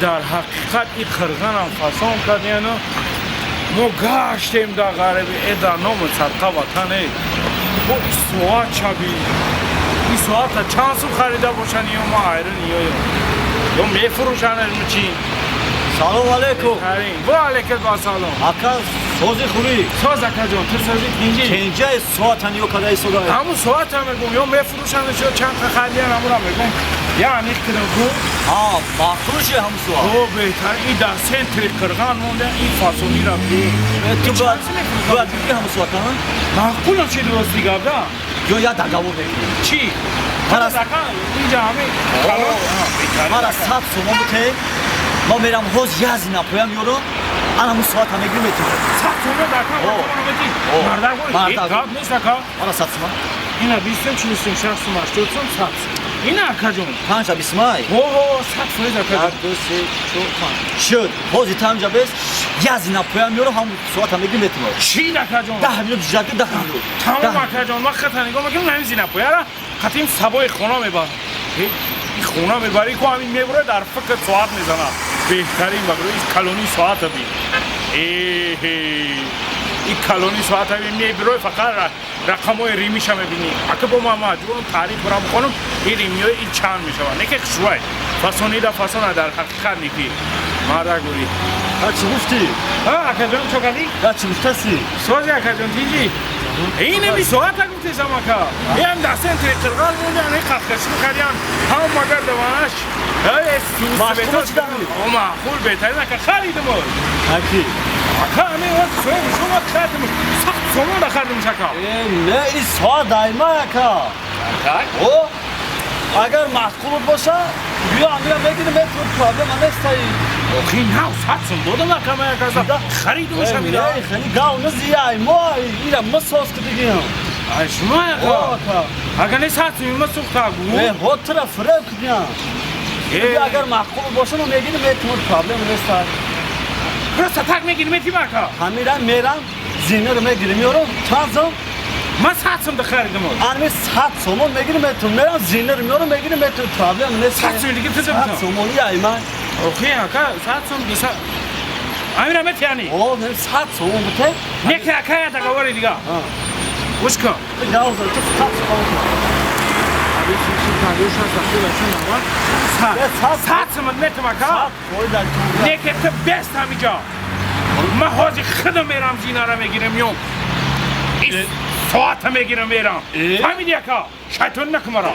Дар ҳақиқат и қирғанам фасон кардияну мо гаштем дар ғариби, дар номи садқа ватан, бо и соат чаби, и соата чанд сум харида бошанд, ё ма айрон ё мефурӯшанд чи? Салом алейкум. Ва алейкум ассалом. Ака, сози, хубӣ? Соз, акаҷон, ту сози, тинҷӣ? Кенҷаи соатан ё када истода? Ҳамун соата мегум, ё мефурӯшанд ё чанд харидиян, ҳамура мегум, я аниқ кунам ку. Ҳа, мафрӯши ҳамун соат. О, беҳтар, и дар центри Қирған монда, и фасонира бе. Ту бояд бигирӣ ҳамун соата? Маъқулам чи, дурости гап да. Ё я договор мекунем. Чӣ? Инҷа ҳами. Мара 100 сомон бите, ма мерам ҳоз я зина поям ёро, ан ҳамун соата мегирим, метавонам. 100 сомон дака мети, мардак, гап нест, ака. Мара 100 сомон. Ина бистум, чилсум, шастум, ҳаштодсум, 100. Ина, акаҷон. Панҷа бисмай. Ҳо, 100%, акаҷон. Як, ду, се, чор, панҷ шуд. Ҳози тамҷа бес, я зина поям ёро, ҳамун соата мегирим, метавонам. Чӣ, акаҷон? 10 минут жаду, 10 минут. Тамом, акаҷон, ман хата нигоҳ мекунам, ҳамин зина пояра қатим сабои хона мебарам. И хона мебарӣ ку, ҳамин мебура, дар фикр соат мезанад. Беҳтарин багро, и калони соата би, эҳе, и калони соата би, мебирои, фақат рақамҳои римиша мебинӣ, ака. Бо ман маҷбурам таъриф бурам бихонам, и римиҳои и чанд мешавад, не ки хушвай фасонида фасона, дар ҳақиқат ники мардак бурӣ. Чӣ гуфтӣ? Акаҷон, чо кардӣ? Чӣ гуфтаси? Сози, акаҷон, тинҷӣ? Инами соата гуфтесам, ака, ям дар центри Қирғал мондан, қахкашӣ кардиям, ҳам магар даванаш. Маъқул, беҳтарин, ака, харидим. Аки. Ака, ҳамин соҳиби шумо харидим, 100 сомон да харидимш, ака. Не, и соат дайма, ака. О, агар маъқул боша, биё, амира мегирим, метавон, проблема нестаи. Охи, нав 100 сом додам, ака, ма яказа харидимш. Амира хели гав назияй, мо ира ма соз кидигим. Ай шумо, ака, агар не 100 сом ма сухта гу. Э, ҳо, тура фиреб кидиям. Агар маъқул боша, мо мегирим, метавон, проблема нестай. Просто так мегирим, метим, ака? Ҳамира мерам, зинаро мегирим, ёрам, чанд сом? Ман 100 сом да харидим. Ами 100 сомон мегирим, метавон, мерам, зинаро меёрам, мегирим, метавон, проблема нест. 100 сом диги тизм. 100 сомон яй ман. Охи, ака, 100 сом диса амира метияни. О, 100 сомон бите. Не ки, ака, я договори дига гӯш кун. Гав ту, фақат сухан. 100 сомон метам, ака, не ки ту бест ҳамиҷа, ман ҳозир худам мерам, зинара мегирам, меём, соата мегирам, мерам. Фаҳмиди, ака? Шайтон накун мара.